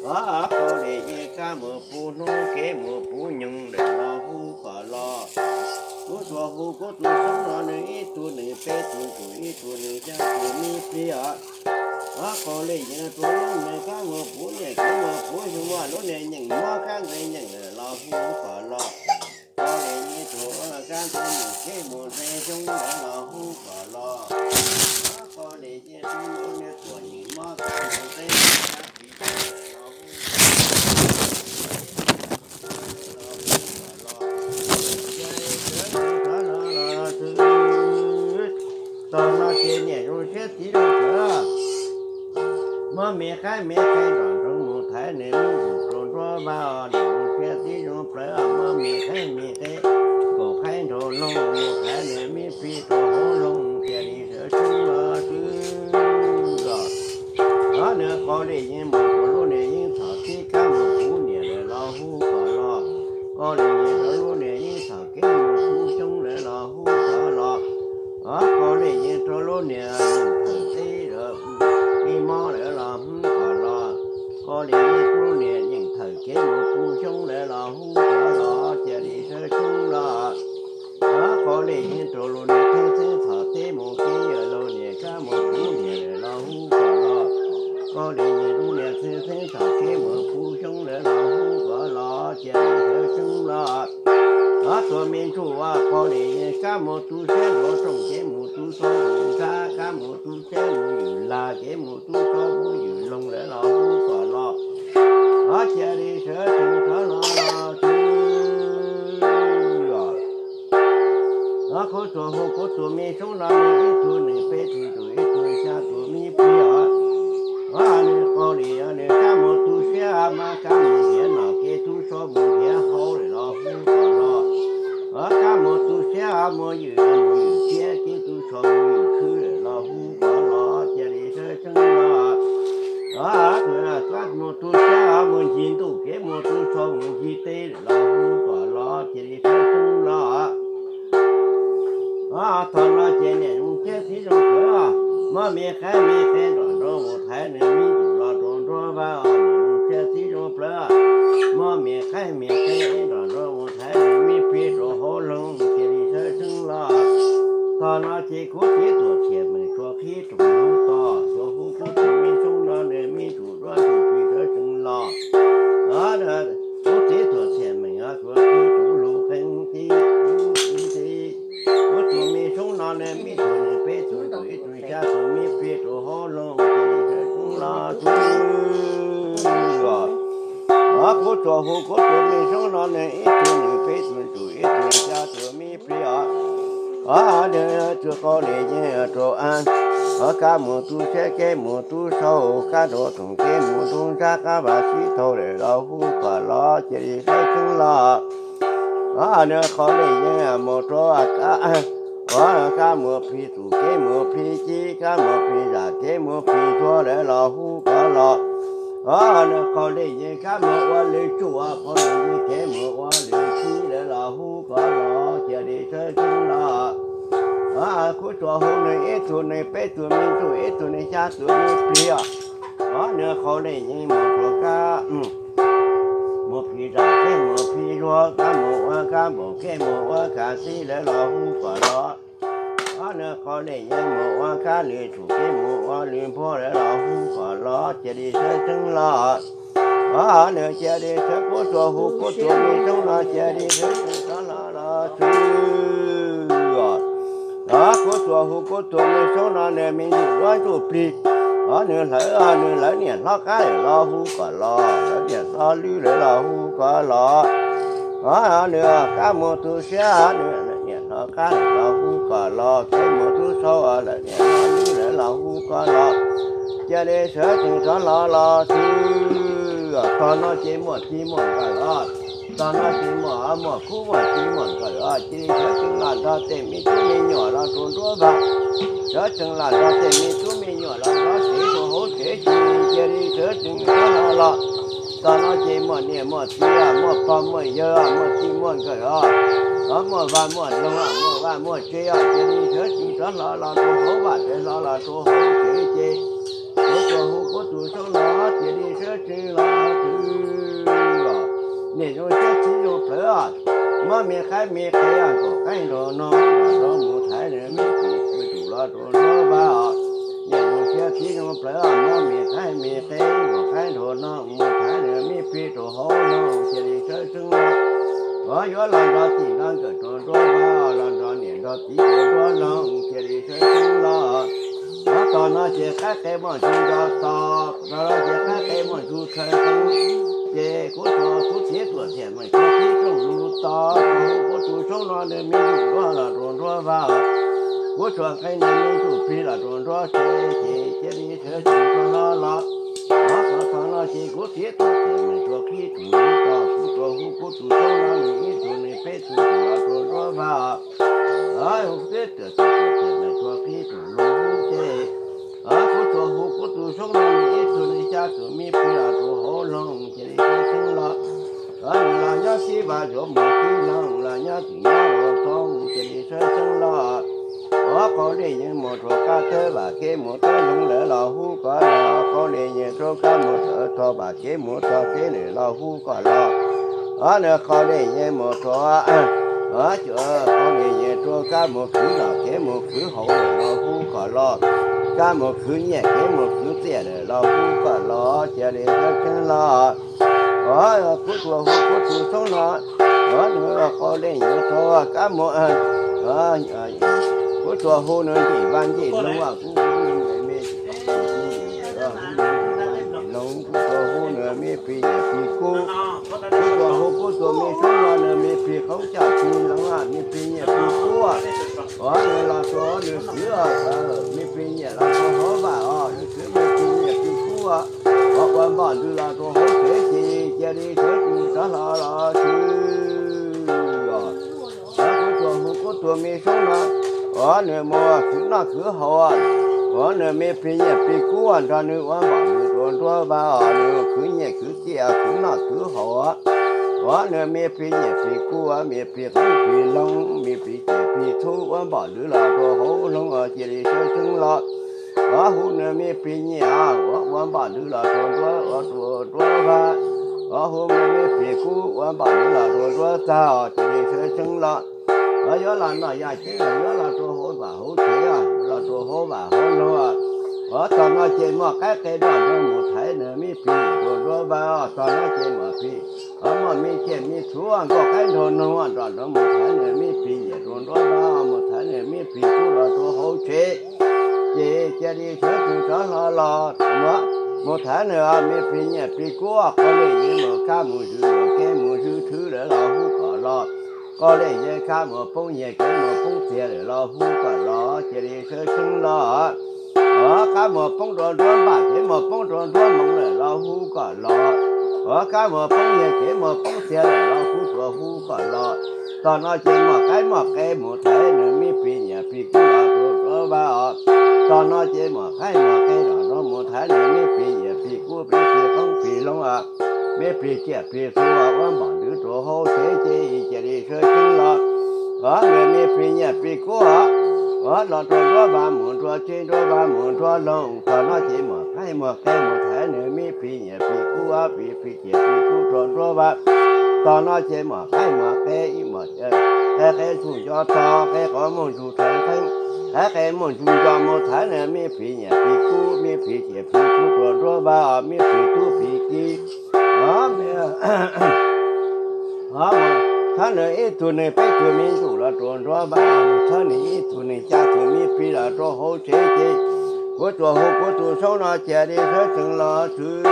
Qhov li yeej kab mus puv hnub kev mus puv nyoog lawm los hu kom los. Kuv tsuas hu kuv tus xyoob no nws ib tug nws peb tug tus ib tug nws xya tus me plig os. Qhov li yeej rua lub niag kab mus puv niam kev mus puv xyoo lub niag nyeem mob kab nqe nyeem lawm los hu kom los. Qhov li yeej rua kab nqe nyeem kev mus nqe xyoo lawm los hu kom los. Qhov li yeej rua lub niag tuam nyeem mob kab nqe nqe los hu kom los. Tog no ces niam zoo siab txiv zoo plawv, muab me qaib me qe nrog nroo mus thaiv nws me ntsis rua nruab vaj os, niam zoo siab txiv zoo plawv, muab me qaib me qe, kaum qaib nrog loog mus thaiv nws me plig rua hauv loog cia li sawv tseeb los xwb os. Qhov nws qhov li yeej mus rua lub niag yeej txhom tib kab mus puv niam lawm los hu kom los. Qhov li yeej rua lub niag yeej txhom kev mus puv xyoo lawm los hu kom los. Qhov li yeej rua lub niag yeej thawm teb ib mob lawm los hu kom los. Qhov li yeej rua lub niag yeej thawm kev mus puv xyoo lawm los hu kom los cia li sawv tseeb los. Qhov li yeej rua lub niag txheeb txheeb txhom teb mus kev yawm lub niag kab mus puv niam lawm los hu kom los. Qhov li yeej rua lub niag txheeb txheeb txhom kev mus puv xyoo lawm los hu kom los cia li sawv tseeb los. Qhov tuam me ntsuj ua qhov li yeej kab mus tu siab nrov tsoom kev mus tu txhua mus ntsab kab mus tu siab mus ywm lag kev mus tu txhua mus ywm loog lawm los hu kom los. Qhov cia li sawv tseeb rov los xwb os. Qhov kuv tsuas hu kuv tus me xyoob no nws ib tug nws peb tug tus ib tug xya tus me plig os. Nws qhov li nws kab mus tu siab mas kab mus nrhiav nom kev tu so mus nrhiav hauv lawm los hu kom los. Kab mus tu siab mus ywm mus ywm siab kev tu so mus ywm khwb lawm los hu kom los cia li sawv tseeb los. Kab mus tu siab mus ncig ntuj kev mus tu so mus ncig teb lawm los hu kom los cia li sawv tseeb los. Tog no ces niam zoo siab txiv zoo plawv, muab me qaib me qe nrog nroo mus thaiv nws me ntsis los rua nruab vaj os, niam zoo siab txiv zoo plawv, muab me qaib me qe nrog nroo mus thaiv nws me plig rua hauv loog cia li sawv tseeb los. Tog no ces kuv txiv tuam txhiam meem tsuas qhib rooj lug tog, tsuas hu kuv tus me xyoob no nws me ntsis duab ntsuj plig sawv tseeb los. Kuv txiv tuam txhiam meem tsuas qhib rooj lug qeeb tib tib. Kuv tus me xyoob no nws me ntsis nws peb tug ntsuj ib tug xya tug me plig rua hauv loog cia li sawv tseeb los xwb os. Kuv tsuas hu kuv tus me xyoob no nws ib tug nws peb tug ntsuj ib tug xya tug me plig os. Nws tsuas qhov li yeej rua kab mus tu siab kev mus tu sau kab nrug tsoom kev mus tu ntsab kab vaj sib tau lawm los hu kom los cia li sawv tseeb los. Nws qhov li yeej mus rua kab mus plig txuj kev mus plig ci kab mus plig zam kev mus plig zuag lawm los hu kom los. Nws qhov li yeej kab mus ua lwm tsuj ua qhov li yeej kev mus ua lwm ci lawm los hu kom los cia li sawv tseeb los. Kuv tsuas hu nws ib tug nws peb tug me ntsuj ib tug nws xya tug me plig os. Nws qhov li yeej mus rua kab mus plig zam kev mus plig zuag kab mus ua kab npaum kev mus ua kab xib lawm los hu kom los. Nws qhov li yeej mus ua kab lwm tsuj kev mus ua lwm npuag lawm los hu kom los cia li sawv tseeb los. Nws cia li sawv kuv tsuas hu kuv tus me xyoob no cia li sawv tseeb rov los los xwb os. Kuv tsuas hu kuv tus me xyoob no nws me ntsis duab ntsuj plig. Nws hlawv nws lawv niam hlob qab lawm los hu kom los, lawv niam hlob lwb lawm los hu kom los. Nws kab mus tu siab nws lawv niam hlob qab lawm los hu kom los, kev mus tu sau lawv niam hlob lwb lawm los hu kom los. Cia li sawv tseeb rov los los xwb os. Tog no ces muaj txij muaj nkawm os. Tog no ces muaj muaj khub muaj txij muaj nkawm os. Cia li sawv tseeb los nrog tej me tub me nyuam los rua nruab vaj. Sawv tseeb los nrog tej me tub me nyuam los nrog tsev rua hauv tsev, cia li sawv tseeb rov los los. Tog no ces muaj niam muaj txiv, muaj pog muaj yawg, muaj txij muaj nkawm os. Muaj vaj muaj loog, muaj vaj muaj tsev os. Cia li sawv tseeb rov los los rua hauv vaj, rov los los rua hauv tsev ces kuv tsuas hu kuv tus xyoob no cia li sawv tseeb los twb niam zoo siab txiv zoo plawv, mob me qaib me qe kom qaib nrog no, los rov mus thaiv nws me pis pw tus los rau nruab vaj. Niam zoo siab txiv zoo plawv, mob me qaib me qe kom qaib nrog no, mus thaiv nws me pis rau hauv no, cia li sawv tseeb los. Ov, yuav los nrog txij nrog nkawm rau nruab vaj, los nrog niam nrog txiv rau nruab no, cia li sawv tseeb los. Ov, tom no ces qaib qe muaj ntsis nco tog, tom no ces qaib qe muaj ntsis tshawv qees, ces kuv tsuas kuv txiv tuam tiam meem tsuas qhib rooj lug tos, kuv tus soob no nws me ntsuj duab los rau nruab vaj, kuv tsuas nqe nws me ntsuj plig los rau nruab tsev, ces cia li sawv tseeb rov los los. Ov, tom no ces kuv txiv tuam tiam meem tsuas qhib rooj lug tos, kuv tsuas hu kuv tus soob no nws ib tug nws peb tug los rau nruab vaj. Ov, kuv txiv tuam tiam meem tsuas qhib rooj lug hu ces, ov, kuv tsuas hu kuv tus soob no nws ib tug nws xya tus me plig los rau hauv loog, cia li sawv tseeb los. Ov, nws los nyob sib vaj yuav mus tib loog, los nyob tim nyob los tau, cia li sawv tseeb los. Ov, qau dej yeej mus rau qab teb vam kev mus teb loog lawm los hu kom los, qau dej yeej rau qab mus rau vam kev mus txog kev lawm los hu kom los. Ov, nws qau dej yeej mus rau, ov, qau dej yeej rau qab mus khwv los kev mus khwv hauv lawm los hu kom los, qab mus khwv nyiaj kev mus khwv txiaj lawm los hu kom los, cia li sawv tseeb los. Ov, kuv tsuas hu kuv tus soob no, ov, nws qau dej yeej rau qab mus, kuv tsuas hu nws ncej vaj ncej loog, kuv hu nws me me loog, kuv tsuas hu nws me plig nyiam plig kub, kuv tsuas hu kuv tus me soob no nws me plig qoob caj plig loog, me plig nyiam plig kub. Ov, nws los rau nws khwv, me plig nyiam los rau hauv vaj os, nws khwv me plig nyiam plig kub, ov, ua npom ntws los rau hauv tsev ces cia li sawv tseeb rov hlo los xwb. Ov, kuv tsuas hu kuv tus me soob no, ov, nws mus khwv noj khwv haus, ov, nws me plig nyiam plig kub nrog nws ua npom ntws rau nruab vaj os, nws khwv nyiaj khwv txiaj khwv noj khwv haus, ov, nws me plig nyiam plig kub, me plig qoob plig loog, me plig ciam plig txhub ua npom ntws los rau hauv loog, cia li sawv tseeb los. Ov, hu nws me plig nyiam, ov, ua npom ntws los rau nruab, ov, rau nruab vaj. Ov, hu nws me plig kub ua npom ntws los rau nruab txag, cia li sawv tseeb los. Ov, yuav los noj yaj ceeb los yuav los rau hauv vaj hauv tsev, los rau hauv vaj hauv loog. Ov, tom no ces muaj qaib qe nrog nws mus thaiv nws me plig rau nruab vaj, tom no ces muaj plig, ov, muaj me ciaj me txhuv nkauj qaib nraug noog nrog nws mus thaiv nws me plig nyiam rau nruab vaj, mus thaiv nws me plig kub los rau hauv tsev. Ces cia li sawv tseeb rov hlo los, mus thaiv nws me plig nyiam plig kub, qau dej yeej mus kab mus zwm, kev mus zwm thwv lawm los hu kom los. Qau dej yeej kab mus poob nyiag kev mus poob txiag lawm los hu kom los, cia li sawv tseeb los. Ov, kab mus poob rau nruab npaj kev mus poob rau nruab moov lawm los hu kom los. Ov, kab mus poob nyiag kev mus poob txiag lawm los kuv tsuas hu kom los. Tom no ces muaj qaib muaj qe mus thaiv nws me plig nyiam plig kub los rau nruab vaj os. Tom no ces muaj qaib muaj qe los rau mus thaiv nws me plig nyiam plig kub, plig qoob plig loog, me plig ciaj plig txhub ua npom ntws rau hauv tsev ces cia li sawv tseeb los. Ov, nws me plig nyiam plig kub, ov, los rau nruab vaj mus nruab tsev nruab vaj mus nruab loog. Tom no ces muaj qaib muaj qe mus thaiv nws me plig nyiam plig kub, plig plig ciaj plig txhub rau nruab vaj. Tom no ces muaj qaib muaj qe, qe qe txuj nco tog, qe qo muaj ntsuj tshee qeeb, qaib qe muaj ntsuj nco mus thaiv nws me plig nyiam plig kub, me plig ciaj plig txhub rau nruab vaj, me plig tub plig kiv. Ov, thaiv nws ib tug nws peb tug me ntsuj los rau nruab vaj, thaiv nws ib tug nws xya tug me plig los rau hauv tsev ces kuv tsuas hu kuv tus soob no cia li sawv tseeb los xwb.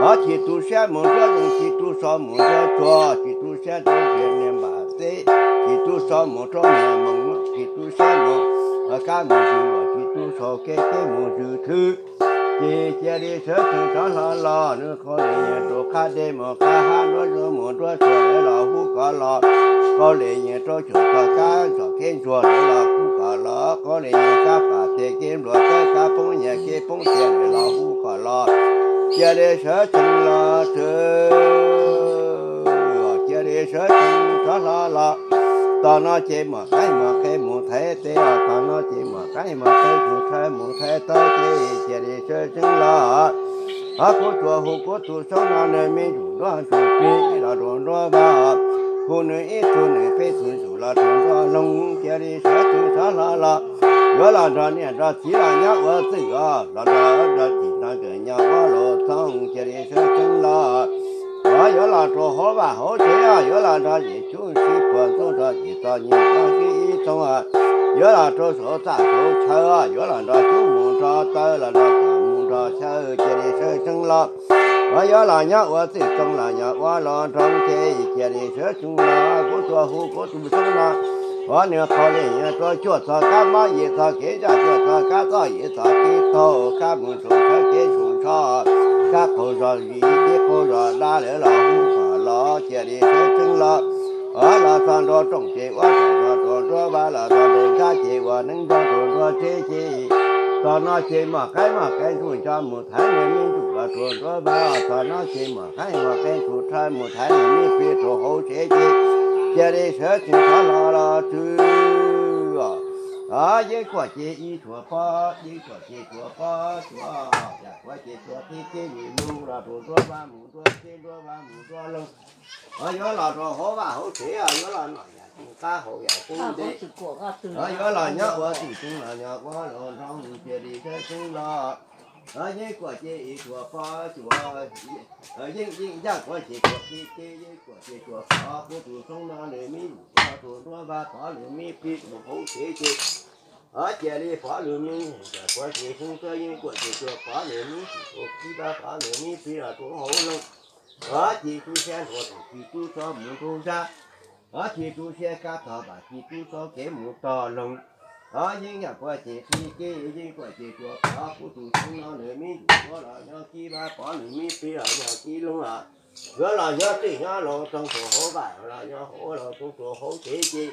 Ov, tsis tu siab mus nruab zoov, tsis tu so mus nruab tsuag, tsis tu siab rau ntiag niag npam teb, tsis tu so mus rau niag moos, tsis tu siab mus kab mus zwm, tsis tu so kev kev mus zwm thwv. Ces cia li sawv tseeb rov hlo los, nws qau dej yeej rau qab dej mus qab hav, nruab zoov mus nruab tsuag lawm los hu kom los. Qau dej yeej rau caum tog kab txoj kev ntsuag lawm los hu kom los. Qau dej yeej kab pam tes kev npluav teb, kab poob nyiag kev poob txiag lawm los hu kom los. Cia li sawv tseeb los xwb, cia li sawv tseeb rov hlo los. Tom no ces muaj qaib muaj qe mus thaiv teb, tom no ces muaj qaib muaj qe mus thaiv, mus thaiv teb ces cia li sawv tseeb los. Ob kuv tsuas hu kuv tus xoob no nws me ntsuj duab ntsuj plig los rau nruab npab, hu nws ib tug nws peb tug ntsuj los rau nruab loog, cia li sawv tsees rov hlo los. Yuav los nrog niam nrog txiv los nyob ua txwj os, los nrog nrog txiv nrog nkawd nyob ua luag thooj, cia li sawv tsees los. Yuav los rau hauv vaj hauv tsev os, yuav los nrog yim cub sib puag ntxub nrog yim txom nyem nrog sib ib thooj, yuav los rau saum txaj saum chaw, yuav los nrog cub mus nrog taw, los nrog tam mus nrog chaw, cia li sawv tsees los. Yuav los nyob ua txwj txoo los nyob ua luag nroog ces cia li sawv tsees los. Kuv tsuas hu kuv tus xoob no, ua nws qhov li nyob rau cuaj txog kab mob, yim txog kev zaj, cuaj txog kab txoj, yim txog kev taug, kab mus rau sawv kev sum tsho, kab qaug zog zis, kev qaug zog dab, lawv los hu kom los, cia li sawv tsees los. Los txog nraum rooj ces ua tsaug zog rau nruab vaj, los txog nraum nrab ces ua neeb nrog rau nruab tsev ces, txog no ces mos qaib mos qaib ntsuj nco mus thaiv nws me ntsuj los rau nruab vaj, txog no ces mos qaib mos qaib ntsuj rhawv mus thaiv nws me plig rau hauv tsev ces, cia li sawv tsees rov hlo los txwj os. Yeeb kuam ces ib tsuas pob, yeeb kuam ces tsuas pob tsuas, yam kuav ces tsuas qib qib li lug los rau nruab vaj mus nruab tsev, nruab vaj mus nruab loog. Yuav los rau hauv vaj hauv tsev, yuav los noj yam qub qab haus yam qub ntej, yuav los nyob ua txwj tsees los nyob ua luag nroog, cia li sawv tsees los. Yeeb kuam ces ib tsuas pob tsuas, yeeb yeeb yaj kuav ces tsuas qib qib, yeeb kuam ces tsuas pob, kuv tus xoob no nws me ntsuj duab tus nruab vaj pov nws me plig rau hauv tsev ces, cia li pov nws me, yam kuav ces xoob tuab yeeb kuam ces tsuas pov nws me ntsuj tus qib vaj pov nws me plig los rau hauv loog. Cia li tub siab nrho tus tsis tub txhob mus rau zaj, cia li tub siab kab tog vam tsis tub txhob kev mus tog loog. Yeeb yaj kuav ces qib qib, yeeb kuam ces tsuas pov, kuv tus xoob no nws me ntsuj duab los nyob qib vaj pov nws me plig los nyob qib loog os. Yuav los nyob txwj nyob luag thooj rau hauv vaj, los nyob hauv luag thooj rau hauv tsev ces,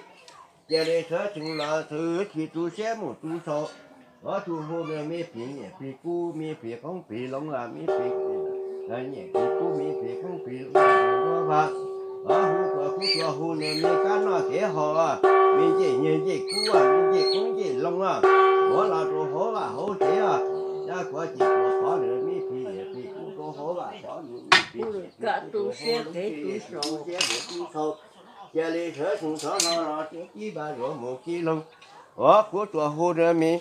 cia li sawv tsees los txwj, tsis tu siab mus tu sau. Ua tsuas hu nws me plig nyiaj plig kub, me plig qoob plig loo, me plig nyiaj plig kub, me plig qoob plig loo, ua vaj. Hu kuv tsuas hu nws me kab noj kev haus, me ncej nyiaj ncej kub, me ncej qoob ncej loo, ua los rau hauv vaj hauv tsev. Yaj kuav ces tsuas pov nws me plig nyiaj plig kub rau hauv vaj, pov nws me plig nyiaj plig kub rau hauv lub tsev, tsis tu siab mus tu sau. Cia li sawv tsees rov hlo los tsev, qib vaj yuav mus qib loog. Ua kuv tsuas hu nws me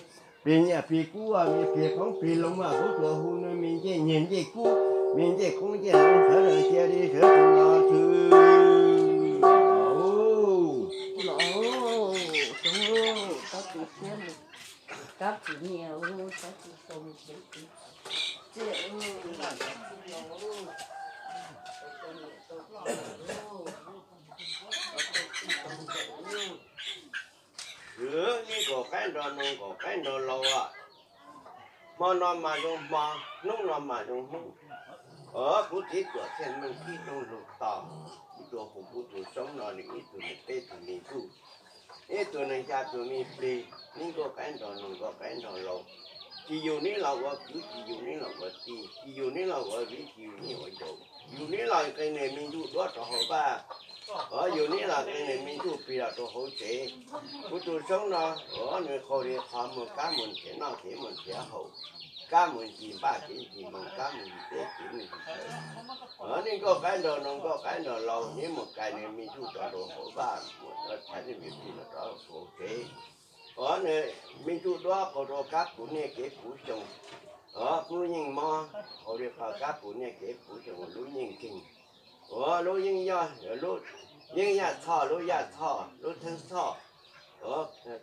plig nyiaj plig kub, me plig qoob plig loo, kuv tsuas hu nws me ncej nyiaj ncej kub, me ncej qoob ncej loo, sawv daws cia li sawv tsees los txwj. Kwv, nej nkaum qaib nrog noog, nkaum qaib nrog laus, hmo no mas zoo hmo, hnub no mas zoo hnub. Kuv txiv tuam txhiaj meej khib rooj lug tos, kuv tsuas hu kuv tus xoob no nws ib tug nws peb tug me tub, ib tug nws xya tug me plig. Nej nkaum qaib nrog noog, nkaum qaib nrog laus, tsis yus neb los ua kwv, tsis yus neb los ua tij, tsis yus neb los ua viv, tsis yus neb ua ncaus, yus neb los qee nws me ntsuj duab rau hauv vaj, yus neb los qee nws me ntsuj plig los rau hauv tsev. Kuv tus xoob no, nws qaug li qhov muag, kab mus nrhiav noj kev mus nrhiav haus, kab mus ncig npaj kev ncig moos, kab mus ncig teb kev mus ncig chaw. Nej nkaum qaib nrog noog, nkaum qaib nrog laus, neb mus kais nws me ntsuj rau hauv vaj, mus thaiv nws me plig los rau hauv tsev. Nws me ntsuj duab qaug rau kab puv niaj kev puv xyoo. Lub yeej mob qaug li qhov kab puv niaj kev puv xyoo, lub yeej nkeeg. Lub yeej yaj txhoj, lub yaj txhoj, lub theeb txhoj,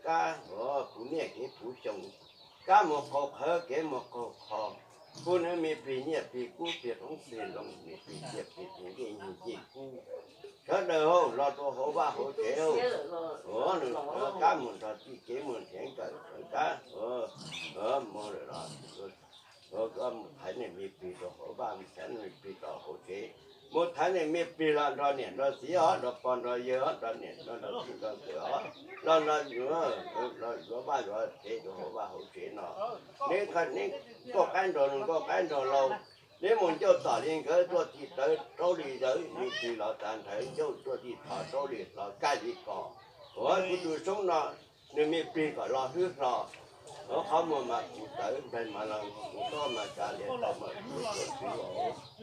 kab puv niaj kev puv xyoo, kab mus qaug qhawv kev mus qaug qhov. Kuv nws me plig nyiaj plig kub, plig qoob plig loo, me plig nyiaj plig ncej nyiaj ncej kub. Sawv daws hauj los rau hauv vaj hauv tsev, kab mus nrog txij kev mus nrhiav nkawm, kab mus thaiv nws me plig rau hauv vaj, mus thaiv nws me plig rau hauv tsev, mus thaiv nws me plig los nrog niam nrog txiv os, nrog pog nrog yawg os, nrog niam nrog txiv nrog nkawm os, los nrog yuav vaj yuav tsev rau hauv vaj hauv tsev no. Neb, neb nkaum qaib nrog noog, nkaum qaib nrog laus, neb mus ncauj tom li nkawd, tuaj txij tawv raub li zawv, me plig los tag nrhawv ncauj, tuaj txij thov raub li hlo, kaj li kos. Kuv tus xoob no, nws me plig kom los hwb hlo. Rov qhov muag mas kuv tawv nplaig mas los kuv toj mas kav liam tau mas kuv tuam tswv los.